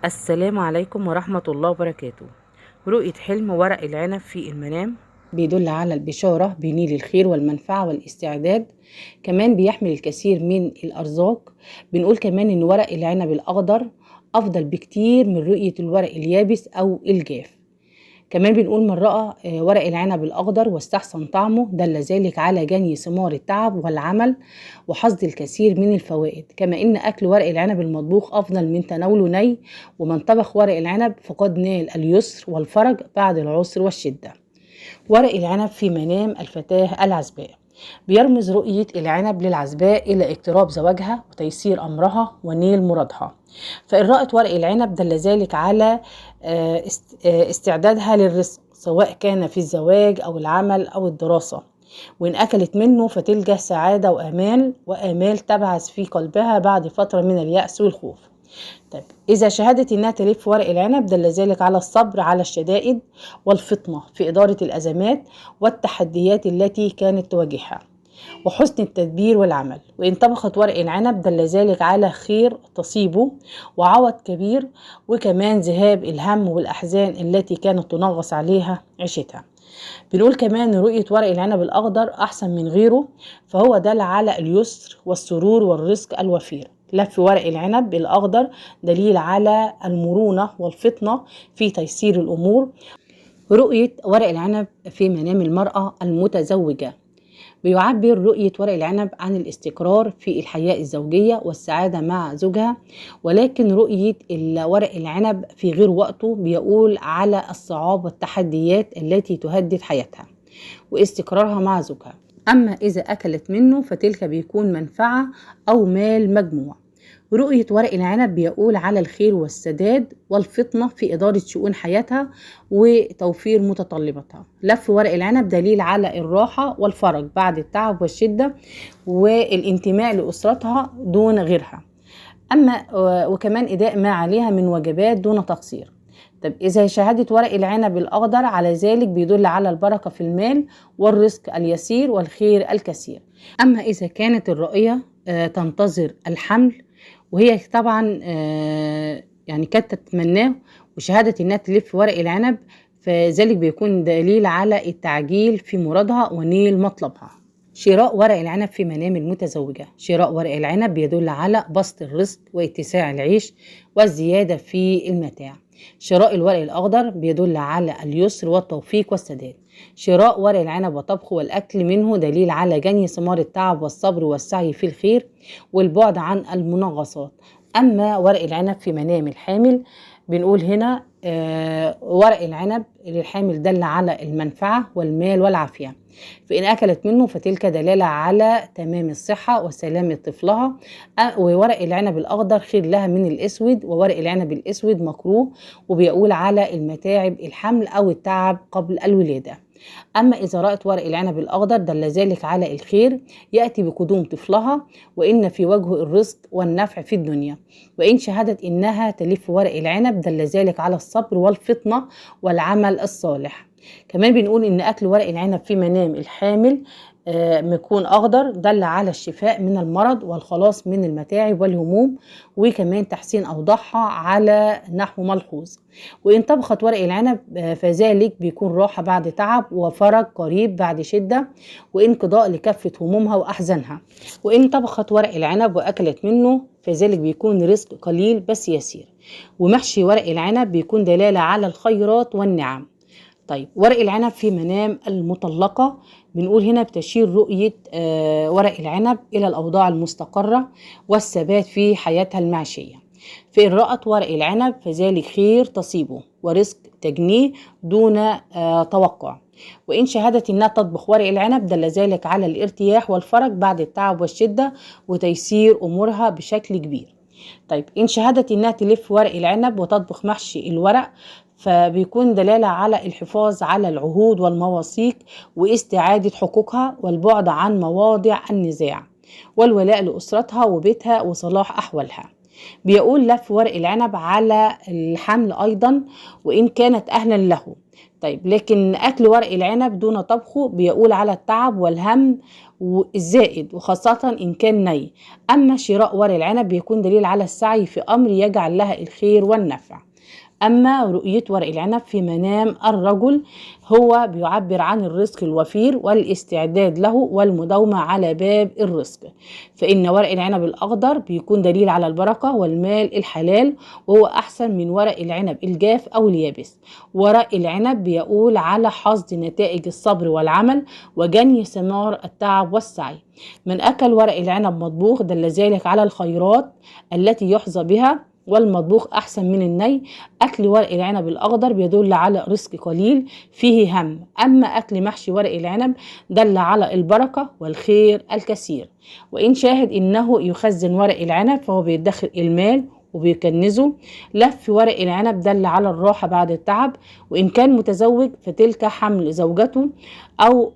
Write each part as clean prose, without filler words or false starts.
السلام عليكم ورحمة الله وبركاته. رؤية حلم ورق العنب في المنام بيدل على البشارة بنيل الخير والمنفعة والاستعداد. كمان بيحمل الكثير من الأرزاق. بنقول كمان إن ورق العنب الأخضر أفضل بكتير من رؤية الورق اليابس أو الجاف. كمان بنقول من رأى ورق العنب الأخضر واستحسن طعمه دل ذلك على جني ثمار التعب والعمل وحصد الكثير من الفوائد. كما إن أكل ورق العنب المطبوخ أفضل من تناوله ني، ومن طبخ ورق العنب فقد نال اليسر والفرج بعد العسر والشدة. ورق العنب في منام الفتاة العزباء بيرمز رؤية العنب للعزباء إلى اقتراب زواجها وتيسير أمرها ونيل مرادها. فإن رأت ورق العنب دل ذلك على استعدادها للرزق، سواء كان في الزواج أو العمل أو الدراسة. وإن أكلت منه فتلقى سعادة وآمال تبعث في قلبها بعد فترة من اليأس والخوف. طيب، إذا شهدت إنها تلف ورق العنب دل ذلك على الصبر على الشدائد والفطنة في إدارة الأزمات والتحديات التي كانت تواجهها وحسن التدبير والعمل. وإن طبخت ورق العنب دل ذلك على خير تصيبه وعوض كبير، وكمان ذهاب الهم والأحزان التي كانت تنغص عليها عيشتها. بنقول كمان رؤية ورق العنب الأخضر أحسن من غيره، فهو دل على اليسر والسرور والرزق الوفير. لف ورق العنب الأخضر دليل على المرونة والفطنة في تيسير الأمور. رؤية ورق العنب في منام المرأة المتزوجة بيعبر رؤية ورق العنب عن الاستقرار في الحياة الزوجية والسعادة مع زوجها، ولكن رؤية ورق العنب في غير وقته بيقول على الصعاب والتحديات التي تهدد حياتها واستقرارها مع زوجها. أما إذا أكلت منه فتلك بيكون منفعة أو مال مجموع. رؤية ورق العنب بيقول على الخير والسداد والفطنة في إدارة شؤون حياتها وتوفير متطلباتها. لف ورق العنب دليل على الراحة والفرج بعد التعب والشدة والانتماء لأسرتها دون غيرها. أما وكمان إداء ما عليها من واجبات دون تقصير. طب إذا شاهدت ورق العنب الأخضر على ذلك بيدل على البركة في المال والرزق اليسير والخير الكثير. أما إذا كانت الرؤية تنتظر الحمل وهي طبعا يعني كانت تتمناه وشهادة انها تلف ورق العنب، فذلك بيكون دليل على التعجيل في مرادها ونيل مطلبها. شراء ورق العنب في منام المتزوجة. شراء ورق العنب بيدل على بسط الرزق واتساع العيش والزيادة في المتاع. شراء الورق الأخضر بيدل على اليسر والتوفيق والسداد. شراء ورق العنب وطبخه والأكل منه دليل على جني ثمار التعب والصبر والسعي في الخير والبعد عن المنغصات. أما ورق العنب في منام الحامل بنقول هنا ورق العنب للحامل دل على المنفعة والمال والعافية، فإن أكلت منه فتلك دلالة على تمام الصحة وسلامة طفلها. وورق العنب الأخضر خير لها من الأسود، وورق العنب الأسود مكروه وبيقول على المتاعب الحمل أو التعب قبل الولادة. أما إذا رأت ورق العنب الأخضر دل ذلك على الخير يأتي بقدوم طفلها، وإن في وجهه الرزق والنفع في الدنيا. وإن شهدت إنها تلف ورق العنب دل ذلك على الصبر والفطنة والعمل الصالح. كمان بنقول إن أكل ورق العنب في منام الحامل بيكون أخضر دل على الشفاء من المرض والخلاص من المتاعب والهموم، وكمان تحسين أوضاعها على نحو ملحوظ. وإن طبخت ورق العنب فذلك بيكون راحة بعد تعب وفرج قريب بعد شدة وانقضاء لكافة همومها وأحزانها. وإن طبخت ورق العنب وأكلت منه فذلك بيكون رزق قليل بس يسير. ومحشي ورق العنب بيكون دلالة على الخيرات والنعم. طيب، ورق العنب في منام المطلقة بنقول هنا بتشير رؤية ورق العنب إلى الأوضاع المستقرة والثبات في حياتها المعيشية. فإن رأت ورق العنب فذلك خير تصيبه ورزق تجنيه دون توقع. وإن شهدت إنها تطبخ ورق العنب دل ذلك على الارتياح والفرج بعد التعب والشدة وتيسير أمورها بشكل كبير. طيب، إن شهدت إنها تلف ورق العنب وتطبخ محشي الورق فبيكون دلالة على الحفاظ على العهود والمواثيق واستعادة حقوقها والبعد عن مواضع النزاع والولاء لأسرتها وبيتها وصلاح أحوالها. بيقول لف ورق العنب على الحمل أيضا وإن كانت أهلا له. طيب لكن أكل ورق العنب دون طبخه بيقول على التعب والهم الزائد، وخاصة إن كان ني. أما شراء ورق العنب بيكون دليل على السعي في أمر يجعل لها الخير والنفع. أما رؤية ورق العنب في منام الرجل هو بيعبر عن الرزق الوفير والاستعداد له والمداومة على باب الرزق. فإن ورق العنب الأخضر بيكون دليل على البركة والمال الحلال، وهو أحسن من ورق العنب الجاف أو اليابس. ورق العنب بيقول على حصد نتائج الصبر والعمل وجني ثمار التعب والسعي. من أكل ورق العنب مطبوخ دل ذلك على الخيرات التي يحظى بها، والمطبوخ أحسن من الني. أكل ورق العنب الأخضر بيدل على رزق قليل فيه هم. أما أكل محشي ورق العنب دل على البركة والخير الكثير. وإن شاهد إنه يخزن ورق العنب فهو بيدخر المال وبيكنزه. لف ورق العنب دل على الراحة بعد التعب، وإن كان متزوج فتلك حمل زوجته أو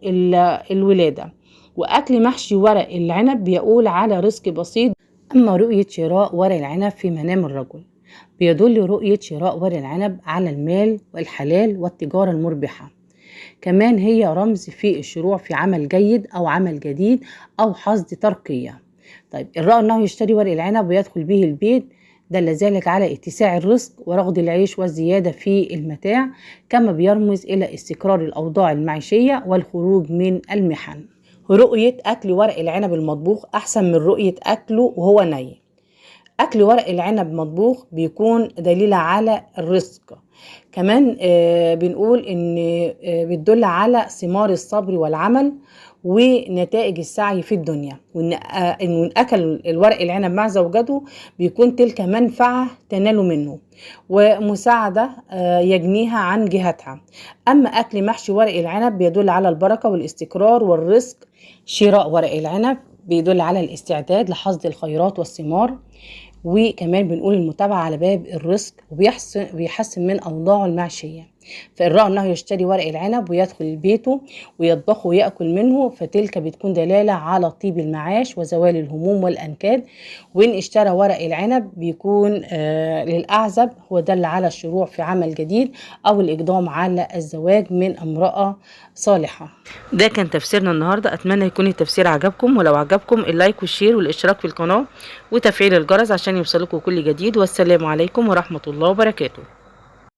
الولادة. وأكل محشي ورق العنب بيقول على رزق بسيط. أما رؤية شراء ورق العنب في منام الرجل بيدل رؤية شراء ورق العنب على المال والحلال والتجارة المربحة. كمان هي رمز في الشروع في عمل جيد أو عمل جديد أو حصد ترقية. طيب الرأى أنه يشتري ورق العنب ويدخل به البيت دل ذلك على اتساع الرزق ورغد العيش والزيادة في المتاع، كما بيرمز إلى استقرار الأوضاع المعيشية والخروج من المحن. رؤية أكل ورق العنب المطبوخ أحسن من رؤية أكله وهو ني. أكل ورق العنب مطبوخ بيكون دليل على الرزق. كمان بنقول إن بتدل على ثمار الصبر والعمل ونتائج السعي في الدنيا، وإن أكل الورق العنب مع زوجته بيكون تلك منفعة تنال منه ومساعدة يجنيها عن جهتها. أما أكل محشي ورق العنب بيدل على البركة والاستقرار والرزق. شراء ورق العنب بيدل على الاستعداد لحصد الخيرات والثمار. وكمان بنقول المتابعة على باب الرزق وبيحسن من أوضاعه المعيشية. فإن رأى أنه يشتري ورق العنب ويدخل بيته ويطبخه ويأكل منه فتلك بتكون دلالة على طيب المعاش وزوال الهموم والأنكاد. وإن اشترى ورق العنب بيكون للأعزب هو دل على الشروع في عمل جديد أو الإقدام على الزواج من امرأة صالحة. ده كان تفسيرنا النهاردة. أتمنى يكون التفسير عجبكم، ولو عجبكم اللايك والشير والاشتراك في القناة وتفعيل الجرس عشان يوصلكم كل جديد. والسلام عليكم ورحمة الله وبركاته.